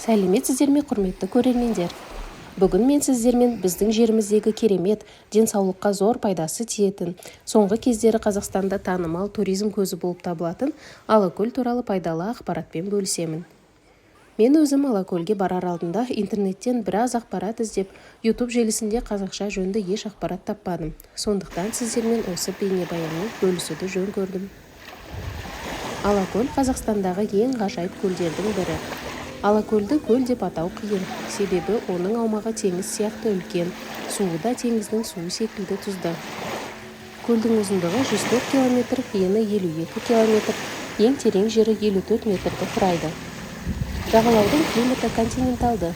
Сәлеметсіздер ме, құрметті көрермендер! Бүгін мен сіздермен біздің жеріміздегі керемет, денсаулыққа зор пайдасы тиетін, соңғы кездері Қазақстанда танымал туризм көзі болып табылатын Алакөл туралы пайдалы ақпаратпен бөлісемін. Мен өзім Алакөлге барар алдында интернеттен біраз ақпарат іздеп, YouTube желісінде қазақша жөнді еш ақпарат таппадым. Сондықтан сіздермен осы бейнебаянмен бөлісуді жөн көрдім. Алакөл – Қазақстандағы ең ғажайып көлдердің бірі. Алакөлді көл деп атау қиын, себебі оның аумағы теңіз сияқты үлкен, суы да теңіздің суы секілді тұзды. Көлдің ұзындығы 104 километр, ені 52 километр, ең терең жері 54 метрді құрайды. Жағалаудың климаты континенталды.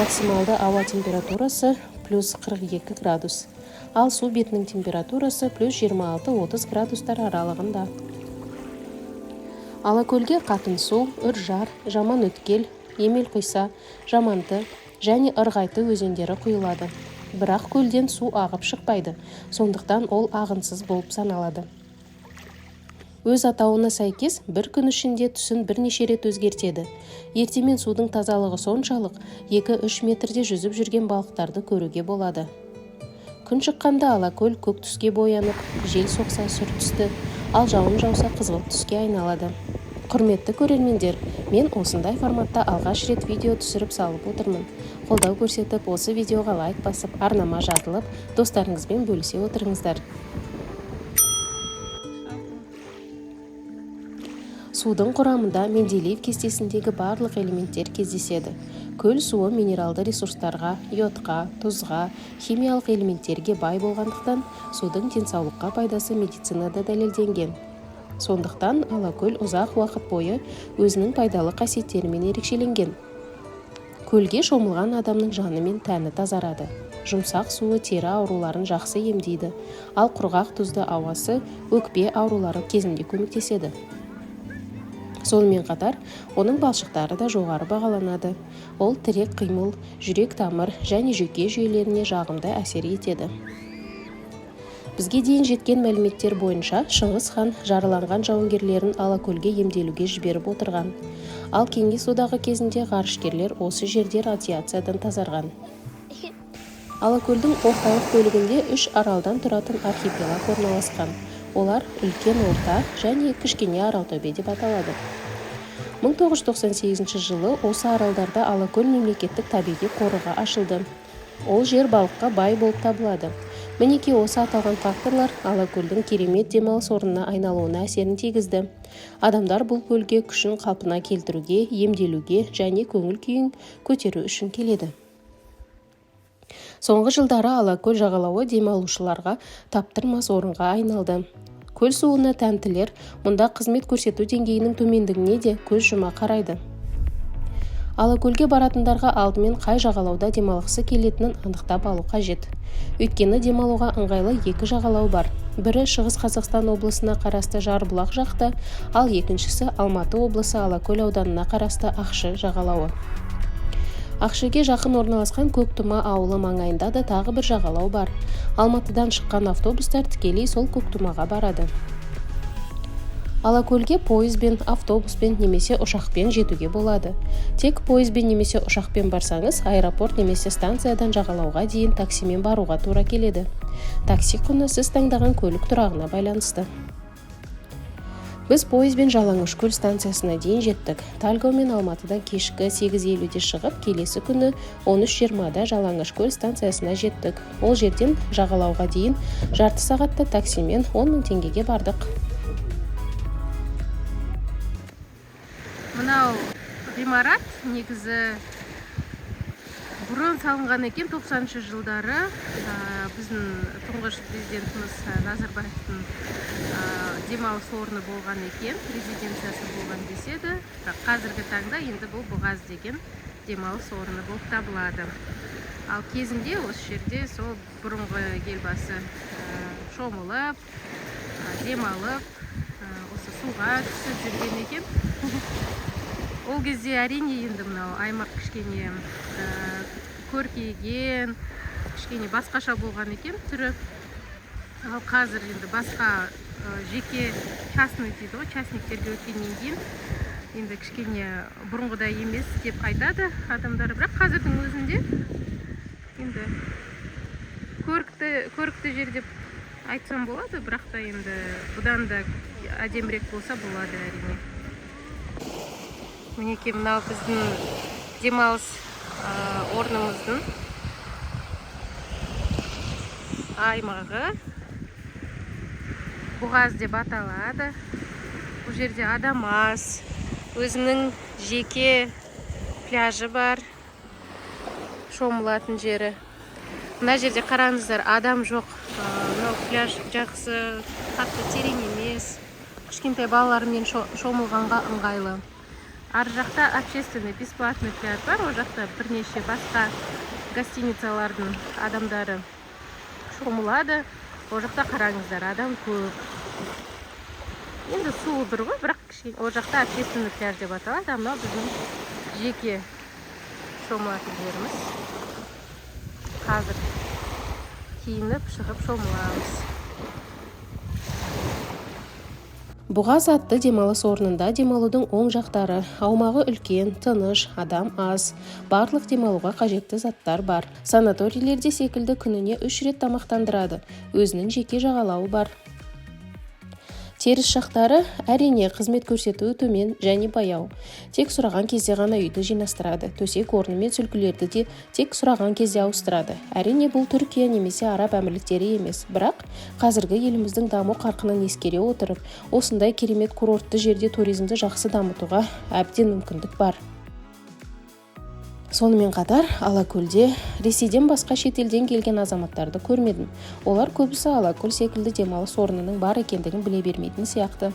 Максималды ауа температурасы плюс 42 градус, ал су бетінің температурасы плюс 26-30 градустар аралығында. Алакөлге Қатынсу, Үржар, Жаманөткел, Емелқұйса, Жаманты және Ырғайты өзендері құйылады. Бірақ көлден су ағып шықпайды, сондықтан ол ағынсыз болып саналады. Өз атауына сәйкес, бір күн ішінде түсін бірнеше рет өзгертеді. Ертемен судың тазалығы соншалық, 2-3 метрде жүзіп жүрген балықтарды көруге болады. Күн шыққанда Алакөл көк түске боянып, жел соқса сұр түсті, ал жауын жауса қызғылт түске айналады. Құрметті көрермендер, мен осындай форматта алғаш рет видео түсіріп салып отырмын. Қолдау көрсетіп, осы видеоға лайк басып, арнама жазылып, достарыңызбен бөлісе отырыңыздар. Судың құрамында Менделеев кестесіндегі барлық элементтер кездеседі. Көл суы минералды ресурстарға, йодқа, тұзға, химиялық элементтерге бай болғандықтан, судың денсаулыққа пайдасы медицинада дәлелденген. Сондықтан Алакөл ұзақ уақыт бойы өзінің пайдалы қасиеттерімен ерекшеленген. Көлге шомылған адамның жаны мен тәні тазарады. Жұмсақ суы тері ауруларын жақсы емдейді, ал құрғақ тұзды ауасы өкпе аурулары кезінде көмектеседі. Сонымен қатар, оның балшықтары да жоғары бағаланады. Ол тірек қимыл, жүрек тамыр және жүйке жүйелеріне жағымды әсер етеді. Бізге дейін жеткен мәліметтер бойынша, Шыңғыс хан жараланған жауынгерлерін Алакөлге емделуге жіберіп отырған. Ал Кеңес Одағы кезінде ғарышкерлер осы жерде радиациядан тазарған. Алакөлдің орталық бөлігінде үш аралдан тұратын архипелаг орналасқан. Олар Үлкен, Орта және Кішкене Аралтөбе деп аталады. 1998 жылы осы аралдарда Алакөл мемлекеттік табиғи қорығы ашылды. Ол жер балыққа бай болып табылады. Мінекей, осы аталған факторлар Алакөлдің керемет демалыс орнына айналуына әсерін тигізді. Адамдар бұл көлге күшін қалпына келтіруге, емделуге және көңіл күйін көтеру үшін келеді. Соңғы жылдары Алакөл жағалауы демалушыларға таптырмас орынға айналды. Көл суына тәнтілер мұнда қызмет көрсету деңгейінің төмендігіне де көз жұма қарайды. Алакөлге баратындарға алдымен қай жағалауда демалғысы келетінін анықтап алу қажет. Өйткені демалуға ыңғайлы екі жағалау бар. Бірі Шығыс Қазақстан облысына қарасты Жарбұлақ жақта, ал екіншісі Алматы облысы Алакөл ауданына қарасты Ақшы жағалауы. Ақшиге жақын орналасқан Көктұма ауылы маңайында да тағы бір жағалау бар. Алматыдан шыққан автобустар тікелей сол Көктұмаға барады. Алакөлге пойызбен, автобуспен немесе ұшақпен жетуге болады. Тек пойызбен немесе ұшақпен барсаңыз, аэропорт немесе станциядан жағалауға дейін таксимен баруға тура келеді. Такси құны сіз таңдаған көлік тұрағына байланысты. Біз пойызбен Жалаңашкөл станциясына дейін жеттік. Тальгомен Алматыдан кешкі 8:50-де шығып, келесі күні 13:20-да Жалаңашкөл станциясына жеттік. Ол жерден жағалауға дейін жарты сағатта таксимен 10 мың теңгеге бардық. Мынау ғимарат негізі бұрын салынған екен, 90 жылдары, біздің тұңғыш президентіміз Назарбаевтың демалыс орны болған екен, резиденциясы болған деседі. Бірақ қазіргі таңда енді бұл Бұғаз деген демалыс орны болып табылады. Ал кезінде осы жерде сол бұрынғы елбасы шомылып, демалып, осы суға түсіп жүрген екен. Ол кезде, әрине, енді мынау аймақ кішкене көркейген, кішкене басқаша болған екен түрі. Ал қазір енді басқа, жеке, частный дейді ғой, частниктерге өткеннен кейін Енді кішкене бұрынғыдай емес деп айтады адамдар, бірақ қазірдің өзінде енді көрікті көрікті жер деп айтсам болады, бірақ та енді бұдан да әдемірек болса болады, әрине. Мінекей, мынау біздің демалыс орнымыздың аймағы, Бұғаз деп аталады. Бұл жерде адам аз, өзінің жеке пляжы бар, шомылатын жері. Мына жерде, қараңыздар, адам жоқ. Мынау пляж жақсы, қатты терең емес, кішкентай балалармен шомылғанға ыңғайлы. Ар жақта общественный бесплатный пляж бар, ол жақта бірнеше басқа гостиницалардың адамдары шомылады. Ол жақта, қараңыздар, адам көп. Енді суы бір ғой, бірақ кішкене ол жақта общественный пляж деп аталады, а мынау біздің жеке шомылатын жеріміз. Қазір киініп шығып шомыламыз. Бұғаз атты демалыс орнында демалудың оң жақтары: аумағы үлкен, тыныш, адам аз, барлық демалуға қажетті заттар бар. Санаторийлерде секілді күніне 3 рет тамақтандырады, өзінің жеке жағалауы бар. Теріс жақтары: әрине, қызмет көрсетуі төмен және баяу. Тек сұраған кезде ғана үйді жинастырады, төсек орны мен сүлгілерді де тек сұраған кезде ауыстырады. Әрине, бұл Түркия немесе Араб Әмірліктері емес, бірақ қазіргі еліміздің даму қарқынын ескере отырып, осындай керемет курортты жерде туризмді жақсы дамытуға әбден мүмкіндік бар. Сонымен қатар, Алакөлде Ресейден басқа шетелден келген азаматтарды көрмедім. Олар көбісі Алакөл секілді демалыс орнының бар екендігін біле бермейтін сияқты.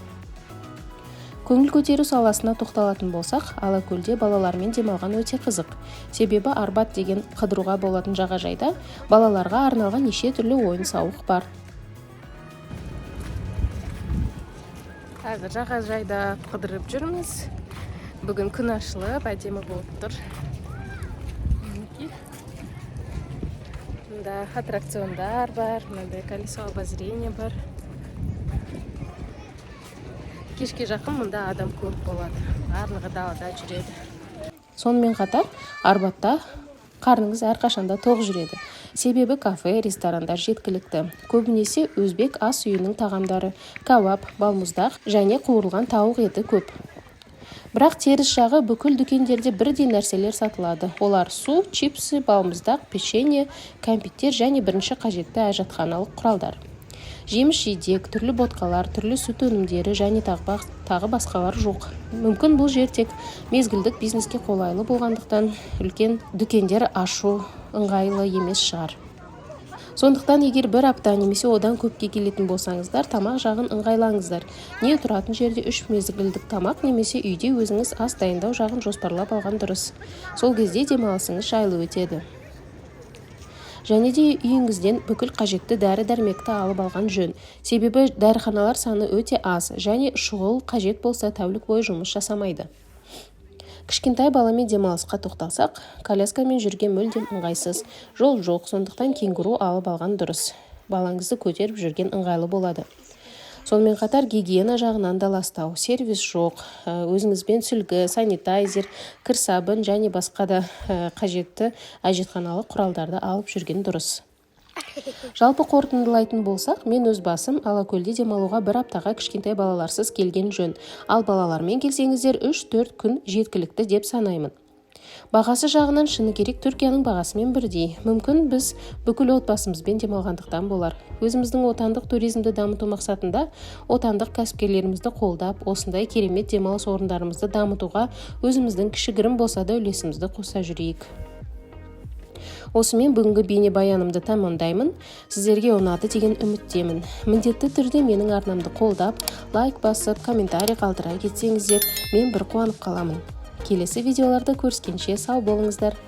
Көңіл көтеру саласына тоқталатын болсақ, Алакөлде балалармен демалған өте қызық. Себебі Арбат деген қыдыруға болатын жағажайда балаларға арналған неше түрлі ойын-сауық бар. Қазір жағажайда қыдырып жүрміз. Бүгін күн ашылып, әдемі болып тұр. Мінекей. Мында аттракциондар бар, мынандай колесо обозрения бар. Кешке жақын мында адам көп болады, барлығы далада жүреді. Сонымен қатар, Арбатта қарныңыз әрқашанда тоқ жүреді. Себебі кафе, ресторандар жеткілікті. Көбінесе өзбек ас үйінің тағамдары, кәуап, балмұздақ және қуырылған тауық еті көп. Бірақ теріс жағы, бүкіл дүкендерде бірдей нәрселер сатылады. Олар: су, чипсы, балмұздақ, печенье, кәмпиттер және бірінші қажетті әжетханалық құралдар. Жеміс-жидек, түрлі ботқалар, түрлі сүт өнімдері және тағы басқалар жоқ. Мүмкін, бұл жер тек мезгілдік бизнеске қолайлы болғандықтан, үлкен дүкендер ашу ыңғайлы емес шығар. Сондықтан егер бір апта немесе одан көпке келетін болсаңыздар, тамақ жағын ыңғайлаңыздар. Не тұратын жерде 3 мезгілдік тамақ немесе үйде өзіңіз ас дайындау жағын жоспарлап алған дұрыс. Сол кезде демалысыңыз жайлы өтеді. Және де үйіңізден бүкіл қажетті дәрі-дәрмекті алып алған жөн. Себебі дәріханалар саны өте аз және шұғыл қажет болса, тәулік бойы жұмыс жасамайды. Кішкентай баламен демалысқа тоқталсақ, коляскамен жүрген мүлдем ыңғайсыз. Жол жоқ, сондықтан кенгуру алып алған дұрыс. Балаңызды көтеріп жүрген ыңғайлы болады. Сонымен қатар, гигиена жағынан да ластау, сервис жоқ, өзіңізбен сүлгі, санитайзер, кір сабын және басқа да қажетті әжетханалық құралдарды алып жүрген дұрыс. Жалпы қорытындылайтын болсақ, мен өз басым Алакөлде демалуға бір аптаға кішкентай балаларсыз келген жөн. Ал балалармен келсеңіздер, 3-4 күн жеткілікті деп санаймын. Бағасы жағынан, шыны керек, Түркияның бағасымен бірдей. Мүмкін, біз бүкіл отбасымызбен демалғандықтан болар. Өзіміздің отандық туризмді дамыту мақсатында отандық кәсіпкерлерімізді қолдап, осындай керемет демалыс орындарымызды дамытуға өзіміздің кішігірім болса да үлесімізді қоса жүрейік. Осымен бүгінгі бейнебаянымды тамамдаймын. Сіздерге ұнады деген үміттемін. Міндетті түрде менің арнамды қолдап, лайк басып, комментарий қалдыра кетсеңіздер, мен бір қуанып қаламын. Келесі видеоларда көріскенше сау болыңыздар.